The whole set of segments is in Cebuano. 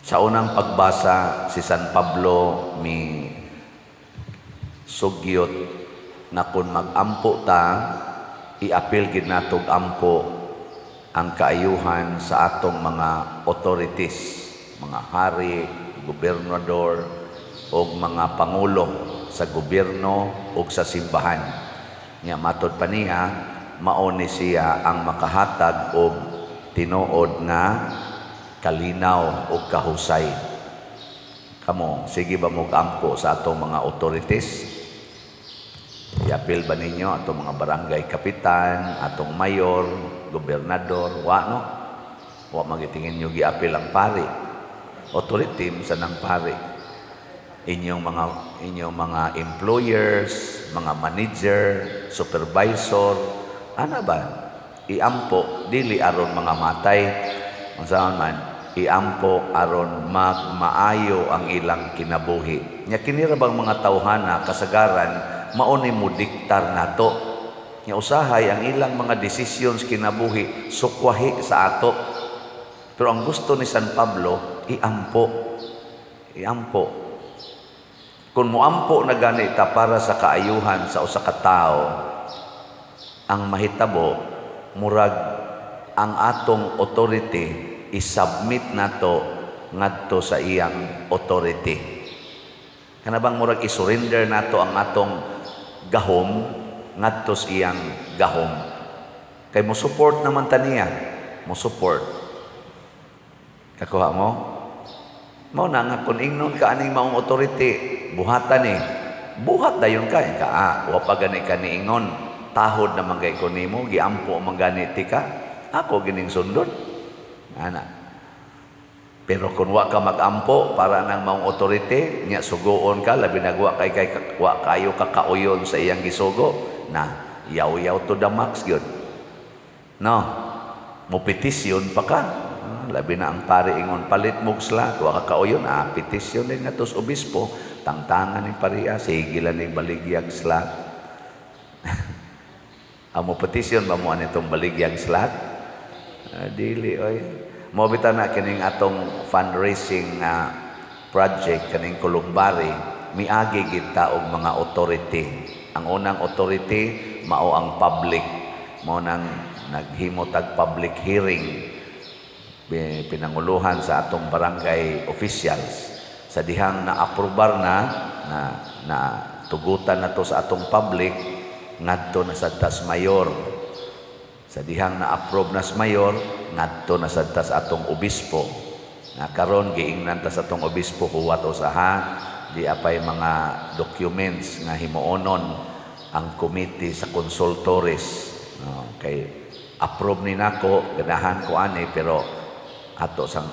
Sa unang pagbasa, si San Pablo mi sugyot na kung mag-ampo ta, iapil gid natog ampo ang kaayuhan sa atong mga authorities, mga hari, gobernador, o mga pangulo sa gobyerno o sa simbahan. Nya matod pa niya, mao ni siya ang makahatag og tinuod nga kalinaw o kahusay. Kamo, sige ba mo ampo sa atong mga authorities? Iapil ba ninyo atong mga barangay kapitan, atong mayor, gobernador? Wa, no? Wa magitingin nyo giapil ang pari. Authority sa nang pari. Inyong mga employers, mga manager, supervisor, ana ba? Iampo dili aron mga matay. Unsaon man, iampo aron magmaayo ang ilang kinabuhi. Nya kini ra bang mga tawhana kasagaran mao ni mo diktar nato. Nya usahay ang ilang mga decisions kinabuhi sukwahi sa ato. Pero ang gusto ni San Pablo, iampo. Iampo. Kung muampo na gani ta para sa kaayuhan sa usa ka tawo, ang mahitabo murag ang atong authority isubmit nato ngadto sa iyang authority. Kana bang murag isurrender nato ang atong gahom ngadto sa iyang gahom. Kay mo support naman ta niya, mo support. Kakuha mo? Mao na nga kung ingnon ka aning maong authority, buhatan ni. Buhat dayon ka, ka ah, wa pa gani ka niingon. Tahod naman kay ko nimo, giampo man gani ti ka. Ako gining sundon. Ana. Pero kung wa ka magampo para nang maong authority, nya sugoon ka, labi nag wa kay wa kayo kakauyon sa iyang gisugo, na yaw-yaw to the max gyud. No. Mo petisyon pa ka. Ah, labi na ang pari ingon palit mo slot, wa ka kauyon, ah, petisyon din nga sa obispo, tangtangan ni pariya, sige lang ni baligyag slot. Ang mo petisyon ba mo anitong baligyag slot? Ah, dili oy. Mo bitaw na kining atong fundraising nga project kaning Columbari, miagi gid ta og mga authority. Ang unang authority mao ang public. Mao nang naghimo tag public hearing pinanguluhan sa atong barangay officials. Sa dihang na-aprobar na na na tugutan na to sa atong public, ngadto na sa tas mayor. Sa dihang na-approve na sa mayor, ngadto na sad ta sa atong obispo. Na karon giingnan ta sa atong obispo, huwat usaha di apay mga documents nga himuonon ang committee sa consultores. No, kay approve ni nako, ganahan ko ani, pero ato sang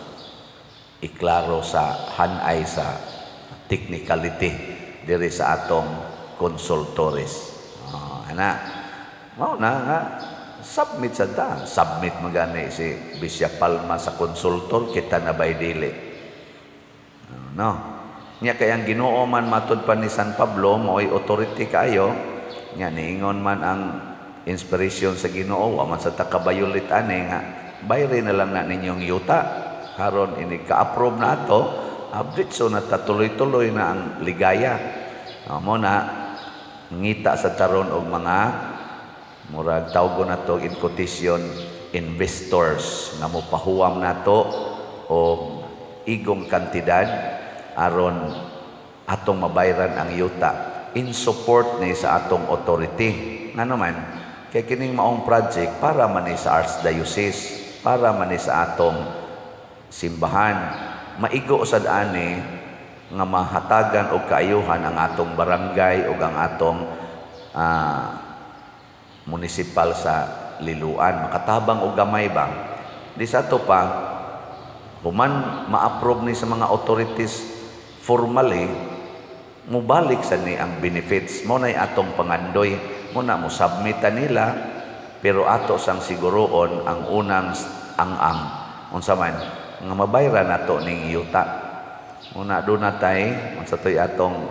iklaro sa hanay sa technicality diri sa atong consultores. Oh, ana. Mao na nga submit sa ta. Submit magani si Bishop Palma sa consultor, kita na bay dili? Oh, no. Nya kay ang Ginoo man, matud pa ni San Pablo, mao'y authority kaayo. Nya niingon man ang inspiration sa Ginoo, wa man sa ta kabayulit ani nga bayri na lang na ninyong yuta. Karon ini ka-approve na ato, diretso na ta, tuloy-tuloy na ang ligaya. Oh, mo na ngita sa taron og mga murag tawgon nato in quotation investors nga mopahuwam nato og igong kantidad aron atong mabayran ang yuta in support ni sa atong authority. Ngano man, kay kining maong project para man ni sa archdiocese, para man ni sa atong simbahan. Maigo sad ani nga mahatagan og kaayuhan ang atong barangay ug ang atong munisipal sa Liloan, makatabang og gamay ba. Di sa ato pa human ma-approve ni sa mga authorities formally, mubalik sa ni ang benefits. Mo nay atong pangandoy mo na mo submit nila, pero ato sang siguroon ang unang ang unsa man nga mabayran nato ning yuta. Una do na tay unsa toy atong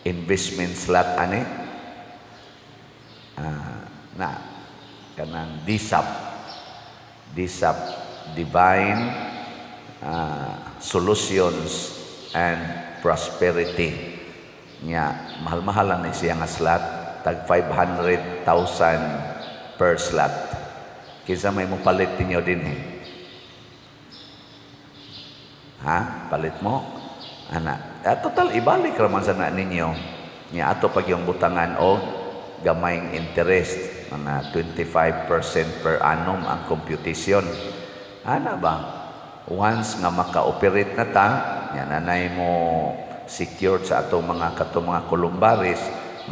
investment slot ani, na kanang DSAP DSAP, Divine Solutions and Prosperity. Nya mahal-mahal lang ni siya nga slot, tag 500,000 per slot. Kinsa may mo palit ninyo dinhi? Ha? Palit mo? Ana. Ah, total ibalik ra man sa na ninyo. Nya ato pag yung butangan og gamayng interest, mga 25% per annum ang computation. Ana ba? Once nga maka-operate na ta, nya nanay mo secured sa atong mga katong mga columbaries,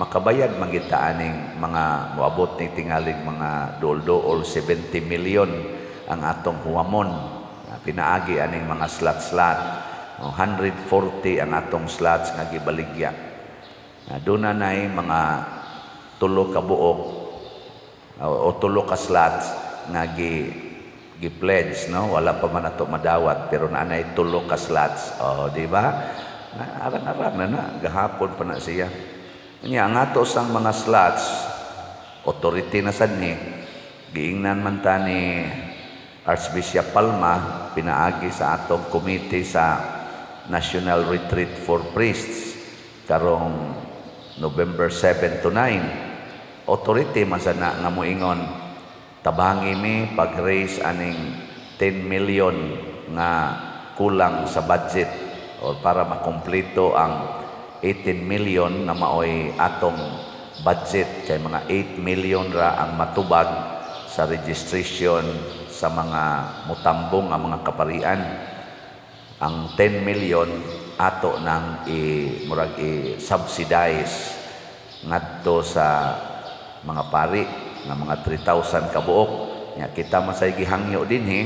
makabayad man gid ta aning mga moabot ni tingalig mga duol-duol 70 million ang atong huwamon. Ah, pinaagi aning mga slot-slot. O, 140 ang atong slots nga gibaligya. Ah, doon na nay mga tulo ka buok o tulo ka slots nga gi pledge, no? Wala pa man ato madawat, pero naanay tulo ka slots, oh, di ba? Arang-arang na na gahapon pa na siya. Nya ang ato sang mga slots, authority na sad ni, giingnan man ta ni Archbishop Palma pinaagi sa atong committee sa National Retreat for Priests karong November 7 to 9. Authority man sa na nga moingon, tabangi mi pag-raise aning 10 million nga kulang sa budget or para makumpleto ang 18 million na maoy atong budget, kay mga 8 million ra ang matubag sa registration sa mga mutambong ang mga kaparian. Ang 10 million ato nang i murag i subsidize ngadto sa mga pari nga mga 3,000 kabuok. Nya kita man say gihangyo dinhi,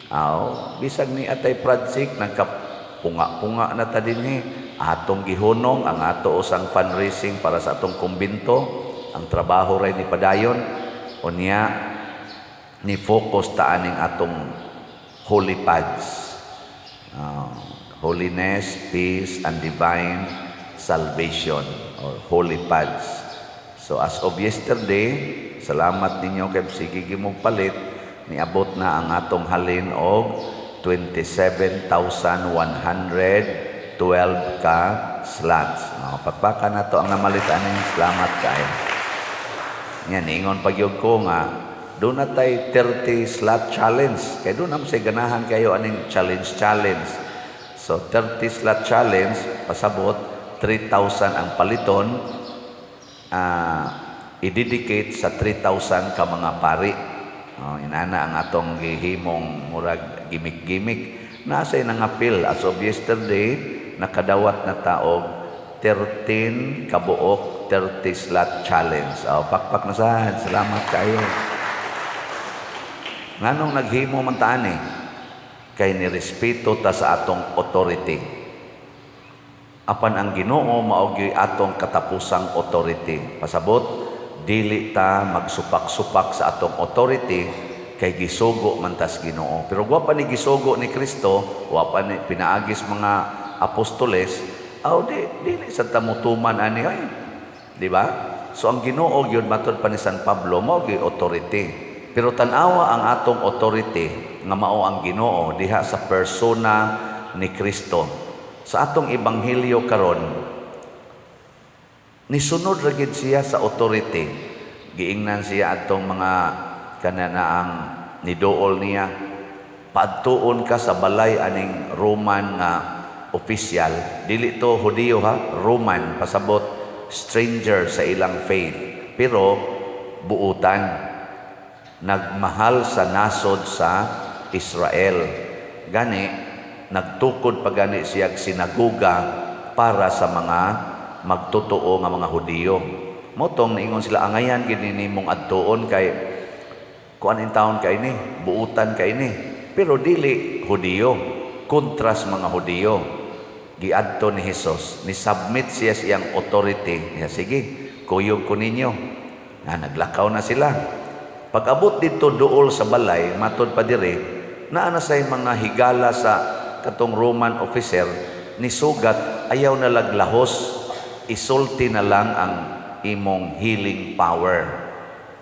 aw bisag ni atay project, nagkapunga-punga na ta dinhi, atong gihunong ang ato usang fundraising para sa atong kumbinto. Ang trabaho ray ni padayon. Unya ni focus ta aning atong holy pads, holiness, peace and divine salvation or holy pads. So as of yesterday, salamat ninyo kay sige gimong palit, niabot na ang atong halin og 27,112 ka slots. No, pakpakan na to ang namalit aning, salamat kayo. Nga niingon pagyud ko nga doon na tay 30 slot challenge. Kay doon naman say ganahan kayo aning challenge challenge. So 30 slot challenge, pasabot 3,000 ang paliton, i-dedicate sa 3,000 ka mga pari. Oh, inana ang atong gihimong murag gimmick-gimmick. Nasa nangapil as of yesterday, nakadawat na taog 13 kabuok 30 slot challenge. Oh, pakpak na sad. Salamat kayo. Nganong naghimo man ta ani? Kay nirespeto ta sa atong authority. Apan ang Ginoo mao gyud atong katapusang authority. Pasabot, dili ta magsupak-supak sa atong authority kay gisugo man tas Ginoo. Pero wa pa ni gisugo ni Kristo, wa pa ni pinaagis mga apostoles, aw di dili sa ta motuman ani ay. Di ba? So ang Ginoo gyud, matod pa ni San Pablo, mao gyud authority. Pero tan-awa ang atong authority nga mao ang Ginoo diha sa persona ni Kristo. Sa atong ebanghelyo karon, nisunod ra gid siya sa authority. Giingnan siya atong mga kananaang niduol niya, "Paadtuon ka sa balay aning Roman nga official." Dili to Hudiyo ha, Roman, pasabot stranger sa ilang faith, pero buutan, nagmahal sa nasod sa Israel. Gani nagtukod pa gani siya sinaguga para sa mga magtotoo nga mga Hudiyo. Motong niingon sila, "Angayan gid nimong adtuon kay kuan in taon kay ni, buutan kay ni." Pero dili Hudiyo, kontras mga Hudiyo. Giadto ni Hesus, ni submit siya sa iyang authority. Niya, "Sige, kuyog ko ninyo." Na naglakaw na sila. Pag-abot dito duol sa balay, matod pa dire, naa na say mga higala sa katong Roman officer, ni sugat, "Ayaw na laglahos, isulti na lang ang imong healing power.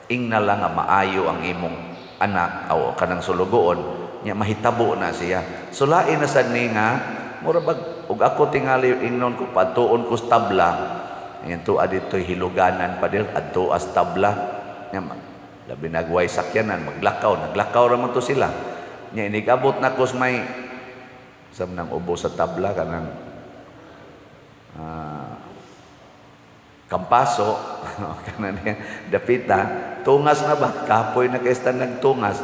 Ingna lang nga maayo ang imong anak o kanang sulugoon, nya mahitabo na siya." So lain na sad ni nga mura bag ug ako tingali ingnon ko, patuon ko sa tabla. Ayan to dito'y hiluganan pa dir adto as tabla. Nya labi nagway sakyanan, maglakaw, naglakaw ra man to sila. Nya inigabot na ko sa may sa nang ubo sa tabla kanang Kampaso kanan niya dapita tungas na ba, kapoy na kay nagtungas.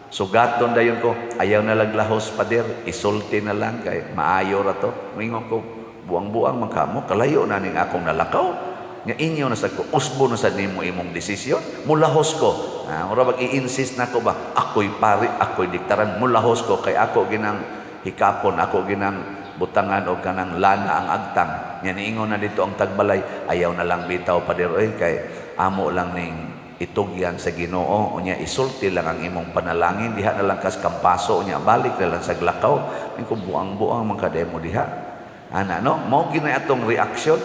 Sugaton dayon ko, "Ayaw na laglahos, pader, isulti na lang kay maayo ra to." Moingon ko, "Buang-buang man kamo, kalayo na ning akong nalakaw." Nga inyo na sad ko, usbo na sad nimo imong desisyon, mulahos ko. Ah, mura bag i-insist na ko ba, ako'y pari, ako'y diktaran, mulahos ko kay ako ginang hikapon, ako ginang butangan og kanang lana ang agtang. Nya niingon na dito ang tagbalay, "Ayaw na lang bitaw, pader oy, kay amo lang ning itugyan sa Ginoo. Unya isulti lang ang imong panalangin diha na lang kas Kampaso, unya balik na lang sa Glakaw." Ko, "Buang-buang man kademo diha ana," no? Mao gina atong reaksyon.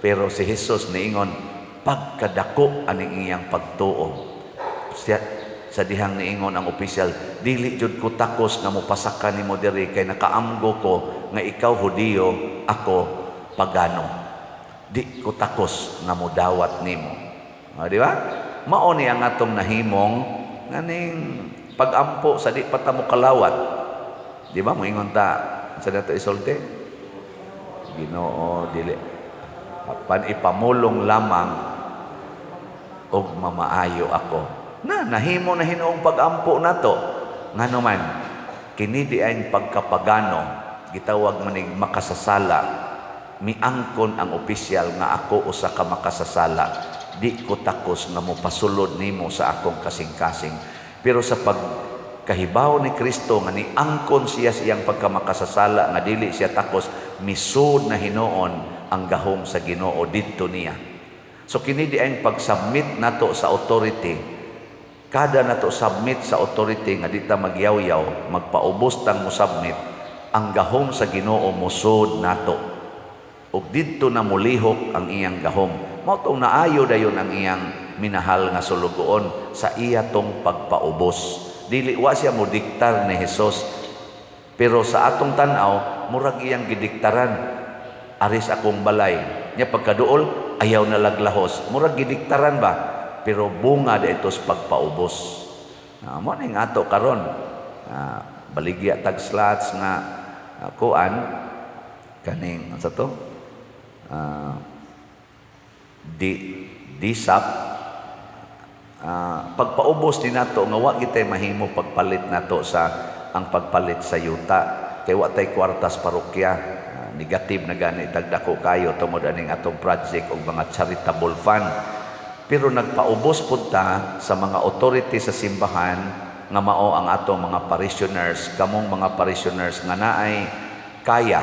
Pero si Jesus niingon, pagkadako aning iyang pagtuo. Siya, sa dihang niingon ang opisyal, "Dili jud ko takos nga mopasaka nimo diri kay nakaamgo ko nga ikaw Hudiyo, ako pagano. Di ko takos nga modawat nimo." O, di ba? Mao ni ang atong nahimong nganing pagampo sa di pa ta mo kalawat. Di ba? Moingon ta sa dato isulti. "Ginoo, dili apan ipamulong lamang og mamaayo ako." Na nahimo na hinuong pagampo nato. Ngano man kini di ay pagkapagano, gitawag manig makasasala. Miangkon ang opisyal nga ako usa ka makasasala, di ko takos nga mopasulod nimo sa akong kasing-kasing. Pero sa pagkahibaw ni Kristo nga niangkon siya sa iyang pagkamakasasala nga dili siya takos, misud na hinuon ang gahom sa Ginoo didto niya. So kini di ang pag-submit nato sa authority. Kada nato submit sa authority nga di ta magyawyaw, magpaubos tang mo submit, ang gahom sa Ginoo mosud nato. Ug didto na molihok ang iyang gahom. Mao tong naayo dayon ang iyang minahal nga sulugoon sa iya tong pagpaubos. Dili, wa siya mo diktar ni Jesus. Pero sa atong tan-aw, murag iyang gidiktaran. "Aris akong balay." Nya pagkaduol, "Ayaw na laglahos." Murag gidiktaran ba? Pero bunga da ito sa pagpaubos. Mo ning ato karon. Baligya tag slots nga kuan kaning sa to? Di disap pagpaubos din nato nga wa gitay mahimo pagpalit nato sa ang pagpalit sa yuta kay wa tay kwartas parokya. Negative na gani tagdako kayo tungod aning atong project og mga charitable fund, pero nagpaubos pud ta sa mga authority sa simbahan nga mao ang atong mga parishioners, kamong mga parishioners nga naay kaya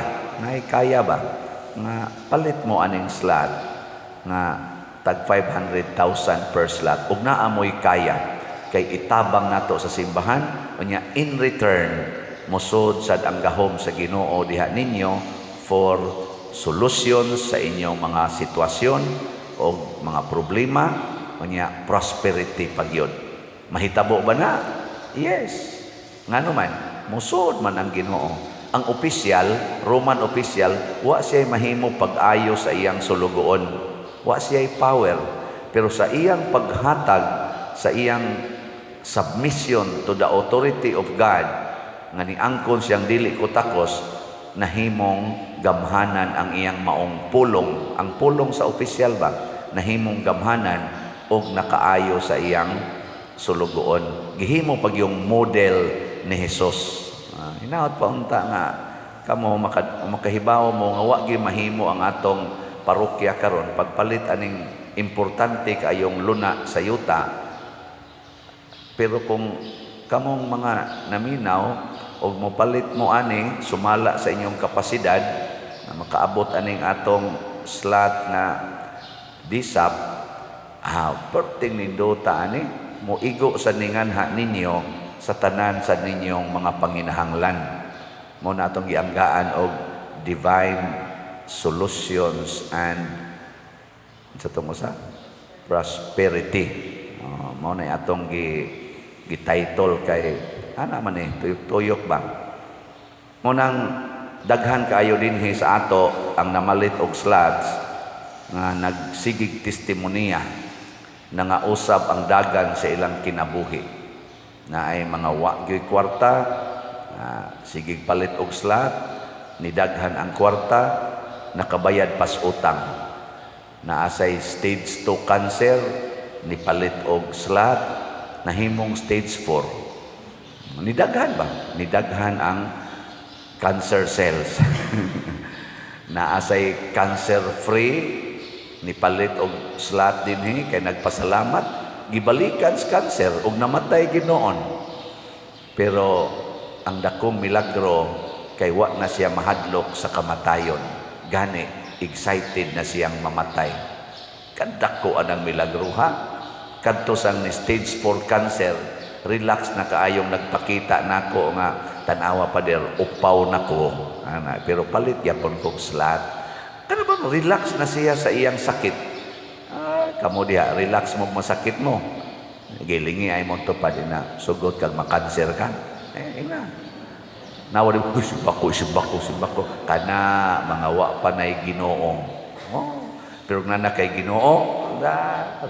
ba nga palit mo aning slot nga tag 500,000 per slot ug naa moy kaya kay itabang nato sa simbahan. Unya in return mosud sad ang gahom sa Ginoo diha ninyo for solutions sa inyong mga sitwasyon o mga problema, unya prosperity pagyud. Mahitabo ba na? Yes. Ngano man mosud man ang Ginoo. Ang opisyal, Roman official, wa siya mahimo pag-ayo sa iyang sulugoon, wa siya power, pero sa iyang paghatag, sa iyang submission to the authority of God nga niangkon siyang dili ko takos, nahimong gamhanan ang iyang maong pulong. Ang pulong sa opisyal ba, nahimong gamhanan og nakaayo sa iyang sulugoon. Gihimo pag yung model ni Jesus. Hinaot pa unta nga kamo makahibaw mo nga wa gyud mahimo ang atong parokya karon pagpalit aning importante kaayong luna sa yuta. Pero kung kamong mga naminaw og mopalit mo ani sumala sa inyong kapasidad na makaabot aning atong slot nga disap, perting nindota ani, moigo sa ninganha ninyo sa tanan sa ninyong mga panginahanglan. Mo na atong gianggaan og divine solutions and sa tong usa, prosperity. Oh, mao na atong gi title kay ana man eh, tuyok-tuyok ba. Mao nang daghan kaayo dinhi sa ato ang namalit og slots nga nagsigig testimonya na nga usab ang dagan sa ilang kinabuhi na ay mga wa gyoy kwarta, sigig palit og slot, nidaghan ang kwarta, nakabayad pas utang. Naa say stage 2 cancer, nipalit og slot, nahimong stage 4. Nidaghan ba? Nidaghan ang cancer cells. Naa say cancer free, nipalit og slot dinhi kay nagpasalamat, gibalikan sa cancer ug namatay ginoon. Pero ang dakong milagro kay wa na siya mahadlok sa kamatayon. Gani excited na siyang mamatay. Kadako anang milagro, ha. Kadto sang ni stage 4 cancer, relax na kaayong nagpakita nako nga, "Tanawa, pader, upaw na ko." Ana, pero palit yapon kog slot. Kana bang relax na siya sa iyang sakit? Ah, kamo diha, relax mo masakit mo. Gilingi ay mo tupad na sugot kag makanser ka. Eh, ina. Nawa di, "Uy, simbako, simbako, simbako." Kana mga wa pa nay Ginoo. Oh, pero nga na kay Ginoo, da,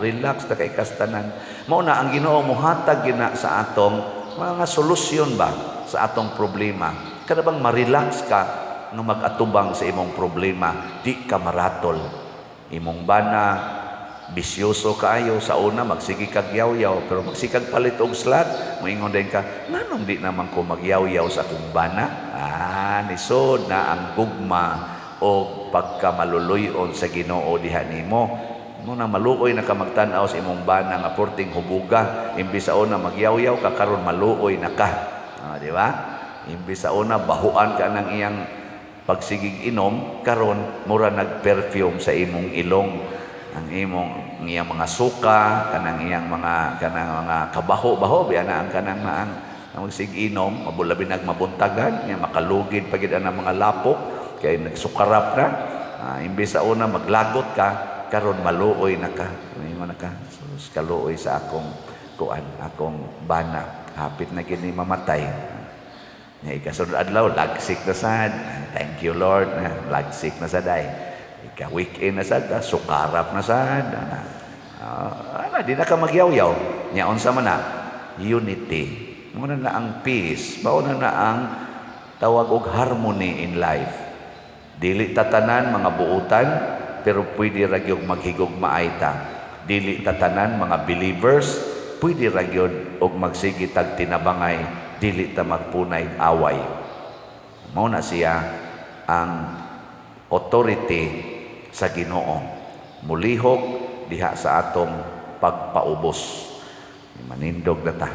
relax na kay kastanan. Mao na ang Ginoo muhatag gina sa atong mga solusyon ba sa atong problema. Kada bang ma-relax ka nga mag-atubang sa imong problema, di ka maratol. Imong bana bisyoso kaayo sa una, magsige kag yaw-yaw, pero magsikag palit og slot, moingon din ka, "Nganong di naman ko magyaw-yaw sa akong bana?" Ah, nisod na ang gugma o pagkamaluluyon sa Ginoo diha nimo. Mao na maluoy na ka magtan-aw sa imong bana nga porting hubuga. Imbis sa una magyaw-yaw ka, karon maluoy na ka. Ah, di ba? Imbis sa una bahuan ka ng iyang pagsigig inom, karon mura nag-perfume sa imong ilong ang imong, ang iyang mga suka, kanang iyang mga kanang mga kabaho-baho biya na ang kanang maang ang magsig inom, mabulabi nag mabuntagan, nya makalugid pa gid ang mga lapok kay nagsukarap na. Ah, imbes sa una maglagot ka, karon maluoy na ka. Ingon na ka, "Sus, kaluoy sa akong kuan, akong bana. Hapit na kini mamatay." Nya ikasunod adlaw, lagsik na sad. "Thank you, Lord, na lagsik na sad ay." Ika weekend na sad, sukarap na sad. Ana. Ah, ana, di na ka magyaw-yaw. Nya unsa man na? Unity. Mao na ang peace, mao na ang tawag og harmony in life. Dili tatanan mga buutan, pero pwede ra gyud maghigugmaay ta. Dili tatanan mga believers, pwede ra gyud og magsige tag tinabangay, dili ta magpunay away. Mao na siya ang authority sa Ginoo. Mulihok diha sa atong pagpaubos. Manindog na ta.